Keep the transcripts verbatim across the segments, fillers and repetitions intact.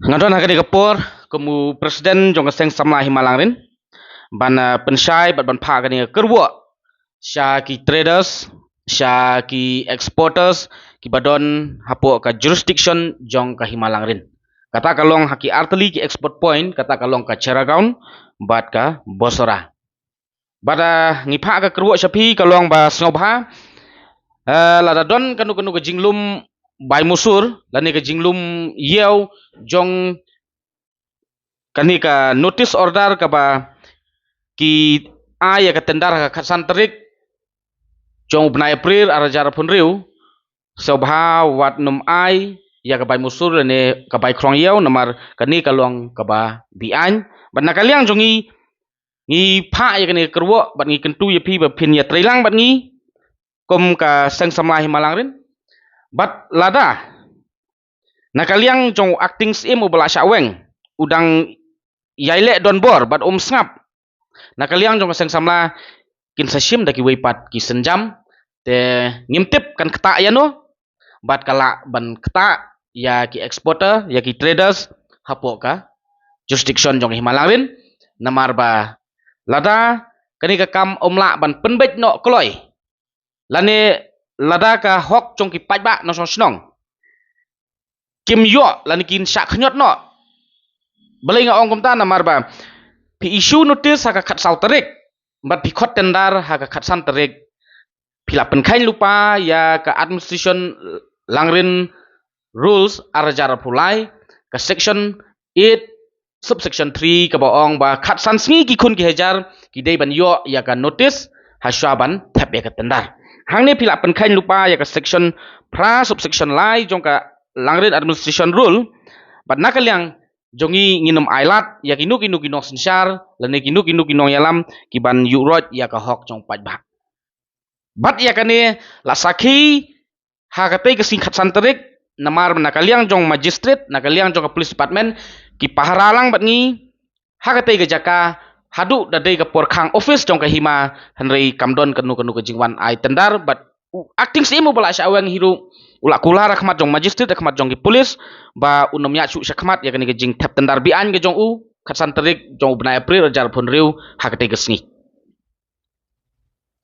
Nga don ha kane ka por kum u president jong ka Seng Samla Hima Langrin ban, ah, pynshai bad ban phah kane ka kyrwoh sha ki traders, sha ki exporters kiba don hapoh ka jurisdiction jong ka Hima Langrin. Kata ka long ha ki artylli ki export point, kata ka long ka Cheragaon bad ka Bosora. Bad, ah, ngi phah ka kyrwoh sha phi ka long ba sngewbha, eh, lada don kano kano ka jinglum bai musur lane ka jinglum ïew jong kane ka notice order kaba ki ai ïa ka tender ha ka khatsan tarik jong u bnai April arhajar arphew hynriew, sngewbha wat nym ai ïa ka bai musur lane ka bai khrong ïew, namar kane ka long kaba be-aiñ. Bad na ka liang jong ngi, ngi phah ïa kane ka kyrwoh bad ngi kyntu ïa phi ba phin ïatreilang bad ngi kum ka Seng Samla Hima Langrin. Bad lada na ka liang jong u acting syiem uba la shah weng u dang ïai leh donbor bad um sngap, na ka liang jong ka Seng Samla kin sa shim da kiwei pat ki sienjam, te ngim tip kan ktah ïano, bad ka lah ban ktah ïa ki exporter, ïa ki traders hapoh ka jurisdiction jong ka Hima Langrin. Namar ba lada kane ka kam um lah ban pynbeit noh kloi, lane lada ka hok jong ki paidbah nongshong shnong kim ïoh lane kin shah khñiot noh. Balei nga ong kumta? Namar ba phi issue notice ha ka khatsaw tarik bad phi khot tender ha ka khatsan tarik, phi la pynkheiñ lypa ïa ka Administration Langrin Rules arhajar arphew lai, ka section eight, subsection three, kaba ong ba khatsan sngi ki khun ki hajar ki dei ban ïoh ïa ka notice ha shwa ban thep ïa ka tender. Hangne phi la pynkheiñ lypa ïa ka section phra, subsection lai jong ka Langrin Administration Rule. Bad na ka liang jong ngi, ngin ym ailad ïa kino kino ki nongsynshar lane kino kino ki nongïalam ki ban ïuh roit ïa ka hok jong paidbah. Bad ïa kane la sakhi ha katei ka sngi khatsan tarik, namar na ka liang jong magistrate, na ka liang jong ka police department, ki pahara lang bad ngi ha katei ka jaka haduh da dei ka por khang office jong ka Hima, hynrei kam don kano kano ka jingwan ai tender. Bad u acting syiem uba la shah weng hi ruh u la kular ha khmat jong magistrate, ha khmat jong ki police, ba un ym ïaid shuh shakhmat ïa kane ka jingthep tender be-aiñ ka jong u, khatsan tarik jong u bnai April arhajar arphew hynriew, ha katei ka sngi.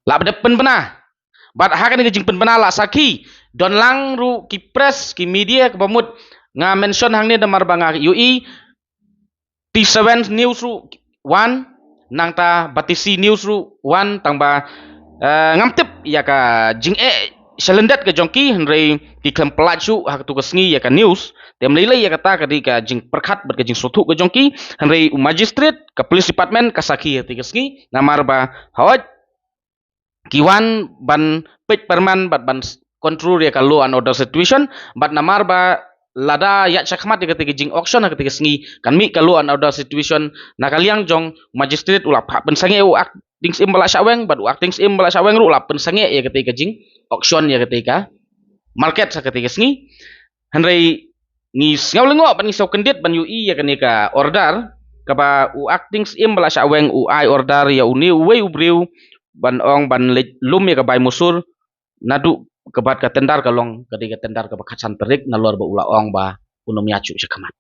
La ba dep pynbna. Bad ha kane ka jingpynbna la sakhi don lang ruh ki press, ki media, kaba mut nga mention hangne namar ba nga ïohi T seven News ruh wan, nangta Batesi News ruh wan, tangba, eh, ngam tip ïa ka jingeh shalyndet ka jong ki, hynrei ki khlem pyllait shuh ha katu ka sngi ïa ka news. Te ym lei lei ïa kata, ka dei ka jingpyrkhat bad ka jingsngewthuh ka jong ki, hynrei u magistrate, ka police department ka sakhi ha katei ka sngi, namar ba hooid ki wan ban peit pyrman bad ban s-, control ïa ka law and order situation, bad namar ba lada ïaid shakhmat ïa katei ka jing-auction ha katei ka sngi, kan mih ka law and order situation. Na ka liang jong magistrate u la phah pynsangeh u acting syiem ba la shah weng, bad u acting syiem ba la shah weng ruh u la pynsangeh ïa katei ka jing-auction ïa katei ka market ha katei ka sngi. Hynrei ngi sngew lyngngoh bad ngi sngew kyndit ban ïohi ïa kane ka order, kaba u acting syiem ba la shah weng u ai order ïa une uwei u briew ban ong ban leit lum ïa ka bai musur, naduh kaba ka tender ka long, ka dei ka tender kaba khatsan tarik, nalor ba u la ong ba un ym ïaid shuh shakhmat.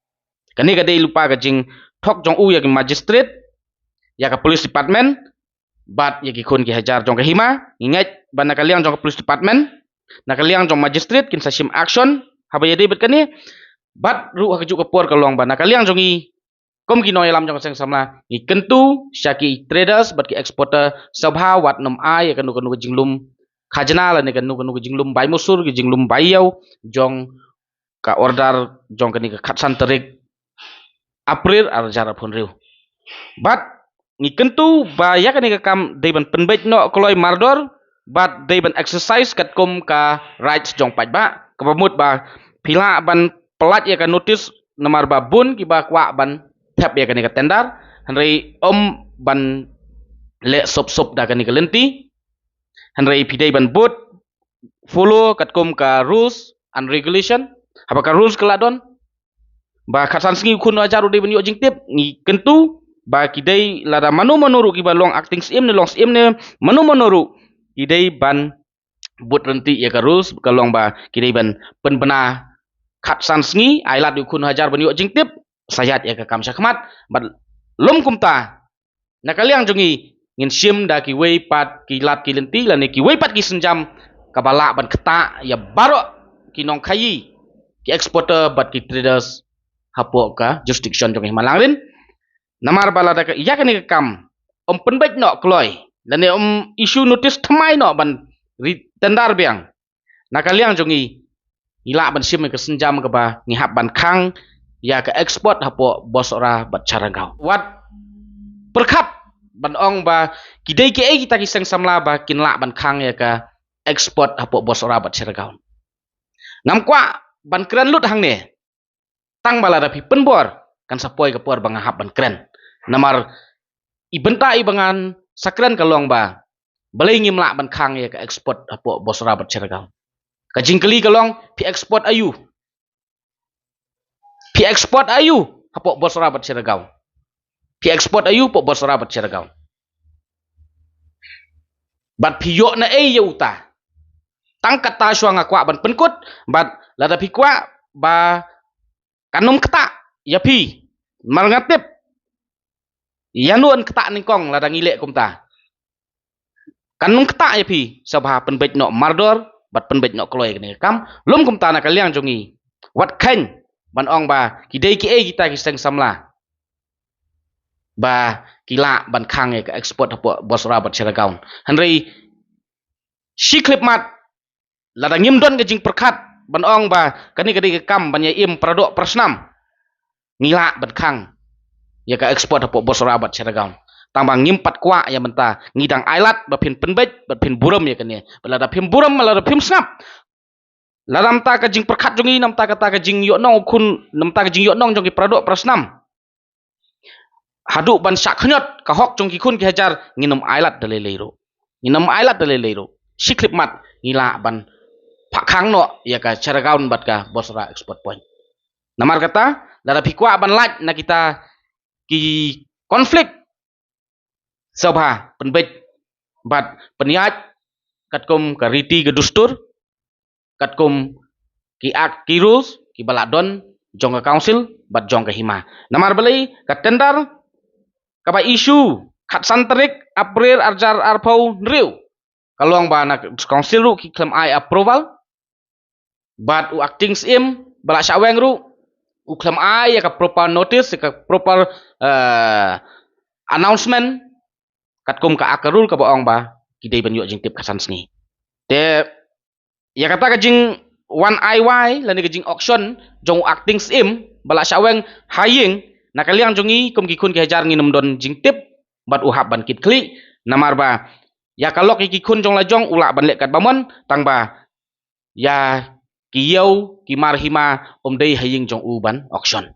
Kane ka dei lypa ka jingthok jong u ïa ki magistrate, ïa ka police department, bad ïa ki khun ki hajar jong ka Hima. Ngi ngeit ba na ka liang jong ka police department, na ka liang jong magistrate, kin sa shim action haba ïadei bad kane. Bad ruh ha kajuh ka por ka long ba na ka liang jong ngi kum ki nongïalam jong ka Seng Samla, ngi kyntu sha ki traders bad ki exporter, sngewbha wat nym ai ïa kano kano ka jinglum khajna lane kano kano ka jinglum bai musur, ka jinglum bai ïew jong ka order jong kane ka khatsan tarik April arhajar arphew hynriew. Bad ngi kyntu ba ïa kane ka kam dei ban pynbeit noh kloi mardor, bad dei ban exercise katkum ka rights jong paidbah, kaba mut ba phi lah ban pyllait ïa ka notice namar ba bun kiba kwah ban thep ïa kane ka tender, hynrei ym ban leh sup sup da kane ka lynti, hynrei phi dei ban bud follow katkum ka rules and regulation. Haba ka rules ka la don ba khatsan sngi u khun hajar u dei ban ïoh jingtip, ngi kyntu ba ki dei, lada mano mano ruh kiba long acting syiem ne long syiem ne mano mano ruh, ki dei ban bud ryntih ïa ka rules, ka long ba ki dei ban pynbna khatsan sngi, ai lad ïa u khun hajar ban ïoh jingtip. sa ïaid ïa ka kam shakhmat. Bad lum kumta, na ka liang jong ngi, ngin shim da kiwei pat ki lad ki lynti lane kiwei pat ki sienjam kaba lah ban ktah ïa baroh ki nongkhaïi, ki exporter bad ki traders hapoh ka jurisdiction jong ngi Hima Langrin. Namar ba lada ka, ïa kane ka kam ym pynbeit noh kloi lane ym issue notice thymmai noh ban re-tender biang, na ka liang jong ngi, ngi lah ban shim ïa ka sienjam kaba ngi hap ban khang ïa ka export hapoh Bawsohra bad Sharagaon. Wat pyrkhat ban ong ba ki dei kiei kita ki seng samla ba kin lah ban khang ïa ka export hapoh Bawsohra bad Sharagaon. Ngam kwah ban kren lut hangne, tang ba lada phi pynbor, kan sa poi ka por ba nga hap ban kren. Namar i bynta iba ngan sa kren ka long ba balei ngim lah ban khang ïa ka export hapoh Bawsohra bad Sharagaon. Ka jingkylli ka long, phi export aïu? Phi export aïu hapoh Bawsohra bad Sharagaon? Phi export aïu hapoh Bawsohra bad Sharagaon? Bad phi ïoh naei ïa uta? Tang kata shuwa nga kwah ban pynkut. Bad lada phi kwah ba kan ym ktah ïa phi, namar nga tip ïano yn ktah nyngkong lada ngi leh kumta. Kan ym ktah ïa phi, sngewbha pynbeit noh mardor bad pynbeit noh kloi ïa kane ka kam. Lum kumta, na ka liang jong ngi, wat kheiñ ban ong ba ki dei kiei kita ki seng samla ba ki lah ban khang ïa ka export hapoh Bawsohra bad Sharagaon. Hynrei shi khyllipmat, lada ngim don ka jingpyrkhat ban ong ba kane ka dei ka kam ban ïa im paradoh parasnam, ngi lah ban khang ïa ka export hapoh Bawsohra bad Sharagaon. Tang ba ngim pat kwah ïa mynta, ngi dang ailad ba phin pynbeit bad phin burom ïa kane. Bad lada phim burom, lada phim sngap, lada namta ka jingpyrkhat jong ngi, namta kata ka jingïohnong u khun, namta ka jingïohnong jong ki paradoh parasnam, haduh ban shah khñiot ka hok jong ki khun ki hajar, ngin ym ailad da lei lei ruh. Ngin ym ailad da lei lei ruh. Shi khyllipmat ngi lah ban phah khang noh ïa ka Sharagaon bad ka Bawsohra export point. Namar kata, lada phi kwah ban lait na kita ki conflict, sngewbha pynbeit bad pynïaid katkum ka riti ka dustur, katkum ki act ki rules kiba la don jong ka council bad jong ka hima. Namar balei, ka tender kaba issue khatsan tarik April arhajar arphew hynriew, ka long ba na council ruh ki khlem ai approval, bad u acting syiem ba la shah weng ruh u khlem ai ïa ka proper notice, ïa ka proper, eh, announcement katkum ka act ka rule kaba ong ba ki dei ban ïoh jingtip khatsan sngi. Te ïa kata ka jingwan ai wai lane ka jing auction jong u acting syiem ba la shah weng ha ïing, na ka liang jong ngi kum ki khun ki hajar ngin ym don jingtip bad u hap ban kit khlieh. Namar ba ïa ka lok ïa ki khun jong la jong u lah ban leh katba mon, tang ba ïa ki ïew ki mar hima ym dei ha ïing jong u ban auction.